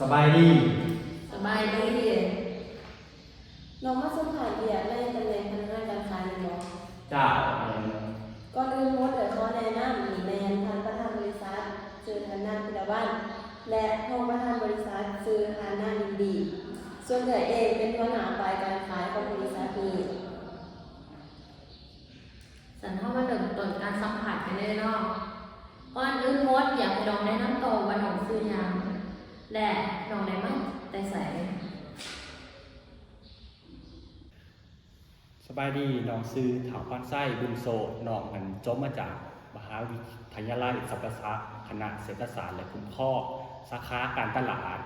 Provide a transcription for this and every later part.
ສະບາຍດີ. ສະບາຍດີ. ນ້ອງມາສຳພາດວຽກໃນຕຳແໜ່ງພະນັກງານການຂາຍແມ່ນບໍ່? ເຈົ້າ, ແມ່ນ. ກ່ອນອື່ນໝົດ ເອີ ຂໍແນະນຳ ນີ້ແມ່ນທ່ານປະທານບໍລິສັດ ຊື່ທ່ານນາງພິລະວັນ ແລະ ຮອງປະທານບໍລິສັດ ຊື່ທ່ານນາງຍິນດີ. ສ່ວນເອື້ອຍເອງເປັນຫົວໜ້າຝ່າຍການຂາຍຂອງບໍລິສັດນີ້. ຊັ້ນເຮົາມາເລີ່ມຕົ້ນການສຳພາດກັນເລີຍເນາະ. ກ່ອນອື່ນໝົດ ຢາກໃຫ້ນ້ອງແນະນຳຕົວວ່ານ້ອງຊື່ຫຍັງ ແລະ ນ້ອງໄດ້ມາແຕ່ໃສ? ສະບາຍດີ, ນ້ອງຊື່ ທ້າວພອນໄຊ ບຸນໂຊດ, ນ້ອງຫັ້ນຈົບມາຈາກມະຫາວິທະຍາໄລສັບພະສາດ ຄະນະເສດຖະສາດ ແລະ ຄຸ້ມຄອງ ສາຂາການຕະຫຼາດ.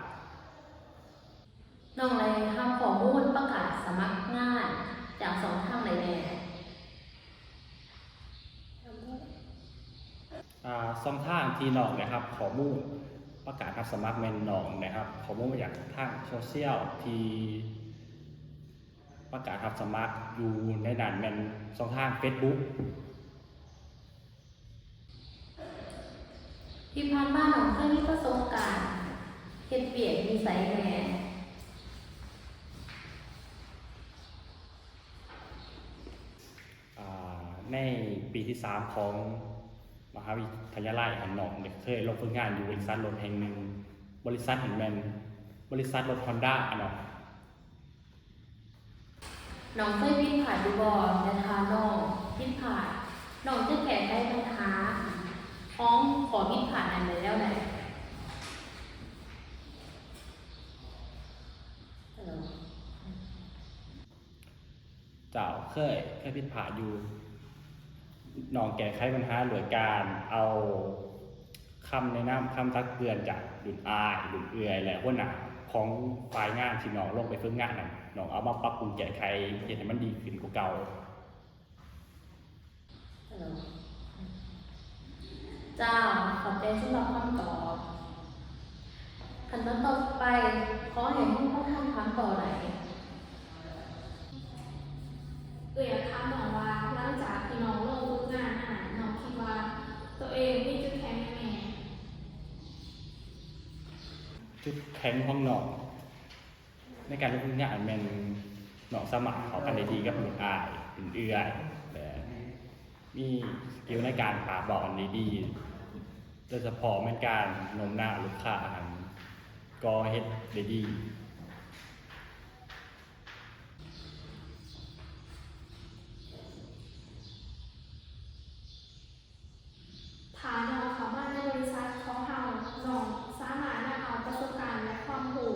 ນ້ອງໄດ້ຮັບຂໍ້ມູນປະກາດສະໝັກງານຈາກຊ່ອງທາງໃດແດ່? ອາ ຊ່ອງທາງທີ່ນ້ອງໄດ້ຮັບຂໍ້ມູນປະກາດຮັບສະໝັກແມ່ນນ້ອງໄດ້ຮັບຂໍ້ມູນມາຈາກທາງໂຊຊຽວທີ່ປະກາດຮັບສະໝັກຢູ່ໃນນັ້ນແມ່ນຊ່ອງທາງເຟສບຸກ. ທີ່ຜ່ານມານ້ອງເຄີຍມີປະສົບການເຮັດວຽກຢູ່ໃສແດ່? ອາ ໃນປີທີສາມຂອງມະຫາວິທະຍາໄລຫັ້ນ ນ້ອງໄດ້ເຄີຍລົງຝຶກງານຢູ່ບໍລິສັດລົດແຫ່ງໜຶ່ງ. ບໍລິສັດຫັ້ນແມ່ນບໍລິສັດລົດຮອນດ້າເນາະ. ນ້ອງເຄີຍຜິດພາດຢູ່ບໍ່? ແລະ ຖ້ານ້ອງຜິດພາດ ນ້ອງຈະແກ້ໄຂບັນຫາຂອງຂໍ້ຜິດພາດນັ້ນໄດ້ແນວໃດ? ເຈົ້າ, ເຄີຍ, ເຄີຍຜິດພາດຢູ່. ນ້ອງແກ້ໄຂບັນຫາດ້ວຍການເອົາຄຳແນະນຳ, ຄຳຕັກເຕືອນຈາກລຸ້ນອ້າຍ, ລຸ້ນເອື້ອຍ ແລະ ຫົວໜ້າຂອງຝ່າຍງານທີ່ນ້ອງລົງໄປຝຶກງານນັ້ນ, ນ້ອງເອົາມາປັບປຸງແກ້ໄຂ ເຮັດໃຫ້ມັນດີຂຶ້ນກວ່າເກົ່າ. ເຈົ້າ, ຂອບໃຈສຳລັບຄຳຕອບ. ຂັ້ນຕອນຕໍ່ໄປ, ຂໍໃຫ້ຮອງປະທານຖາມຕໍ່ໄດ້. ເອື້ອຍຢາກຖາມນ້ອງວ່າ ຫຼັງຈາກທີ່ນ້ອງລົງຝຶກງານມານັ້ນ ນ້ອງຄິດວ່າໂຕເອງມີຈຸດແຂງຫຍັງແດ່? ຈຸດແຂງຂອງນ້ອງ ໃນການລົງທຶນງານແມ່ນນ້ອງສາມາດເຂົ້າກັນໄດ້ດີກັບລຸ້ນອ້າຍ, ລຸ້ນເອື້ອຍ ແລະ ມີສະກິວໃນການປາກເວົ້າອັນໄດ້ດີ, ໂດຍສະເພາະແມ່ນການໂນ້ມນ້າວລູກຄ້າຫັ້ນກໍເຮັດໄດ້ດີ. ຖ້ານ້ອງເຂົ້າມາໃນບໍລິສັດຂອງເຮົາ, ນ້ອງສາມາດນຳເອົາປະສົບການ ແລະ ຄວາມຮູ້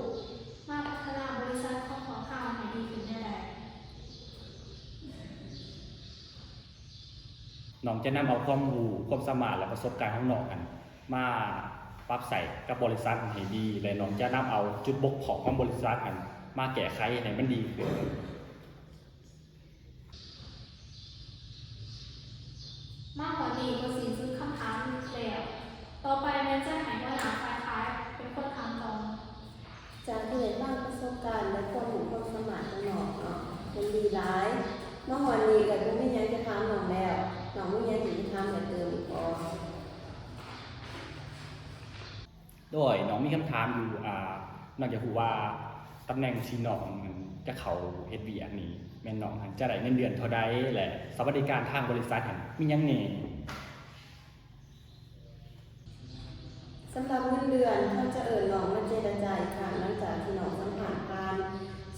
ມາພັດທະນາບໍລິສັດຂອງພວກເຮົາໃຫ້ດີຂຶ້ນແນວໃດ? ນ້ອງຈະນຳເອົາຄວາມຮູ້, ຄວາມສາມາດ ແລະ ປະສົບການຂອງນ້ອງຫັ້ນ ມາປັບໃຊ້ກັບບໍລິສັດໃຫ້ດີ ແລະ ນ້ອງຈະນຳເອົາຈຸດບົກຜ່ອງຂອງບໍລິສັດຫັ້ນ ມາແກ້ໄຂໃຫ້ມັນດີຂຶ້ນ. ມາຮອດນີ້ກໍສິ້ນສຸດຄຳຖາມແລ້ວ. ຕໍ່ໄປແມ່ນຈະໃຫ້ຫົວໜ້າຝ່າຍຂາຍເປັນຄົນຖາມຕໍ່. ຈາກທີ່ໄດ້ຟັງປະສົບການ ແລະ ຄວາມຮູ້ຄວາມສາມາດຂອງນ້ອງເນາະ, ເຫັນດີຫຼາຍ. ມາຮອດນີ້ເອື້ອຍບໍ່ມີຫຍັງຈະຖາມນ້ອງແລ້ວ. ນ້ອງມີຫຍັງທີ່ຈະຖາມເພີ່ມເຕີມອີກບໍ່? ໂດຍ, ນ້ອງມີຄຳຖາມຢູ່, ອາ, ນ້ອງຢາກຮູ້ວ່າຕຳແໜ່ງທີ່ນ້ອງຈະເຂົ້າເຮັດວຽກນີ້ ແມ່ນນ້ອງຫັ້ນຈະໄດ້ເງິນເດືອນເທົ່າໃດ ແລະ ສະຫວັດດີການທາງບໍລິສັດຫັ້ນມີຫຍັງແດ່? ສຳລັບເງິນເດືອນ, ເຮົາຈະເອີ້ນນ້ອງມາເຈລະຈາອີກຄັ້ງ ຫຼັງຈາກທີ່ນ້ອງສຳພາດຜ່ານ.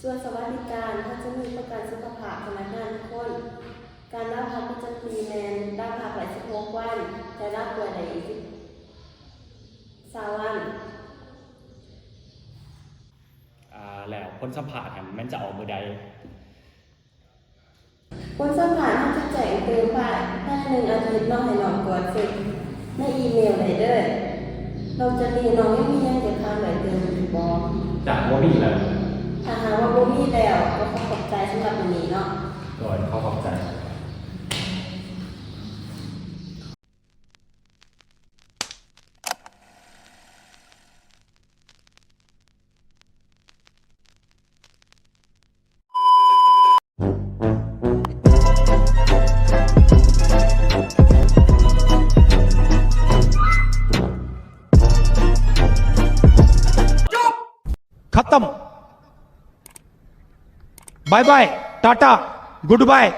ສ່ວນສະຫວັດດີການ, ເຮົາຈະມີປະກັນສຸຂະພາບພະນັກງານທຸກຄົນ. ການລາພັກປະຈຳປີແມ່ນລາພັກໄດ້ສິບຫົກວັນ, ແຕ່ລາປ່ວຍໄດ້ອີກສິບ ຊາວວັນ. ອາ ແລ້ວຜົນສຳພາດຫັ້ນແມ່ນຈະອອກມື້ໃດ? ຜົນສຳພາດເຮົາຈະແຈ້ງຕື່ມພາຍ ພາຍໃນໜຶ່ງອາທິດເນາະ, ໃຫ້ນ້ອງກວດເຊັກໃນອີເມວໄດ້ເດີ. ນອກຈາກນີ້ນ້ອງຍັງມີຫຍັງຈະຖາມເພີ່ມເຕີມອີກບໍ່? ຈະບໍ່ມີແລ້ວ. ຖ້າຫາກວ່າບໍ່ມີແລ້ວ ກໍຂໍຂອບໃຈສຳລັບມື້ນີ້ເນາະ. ໂດຍ, ຂໍຂອບໃຈ. खत्म। Bye bye, tata, good bye.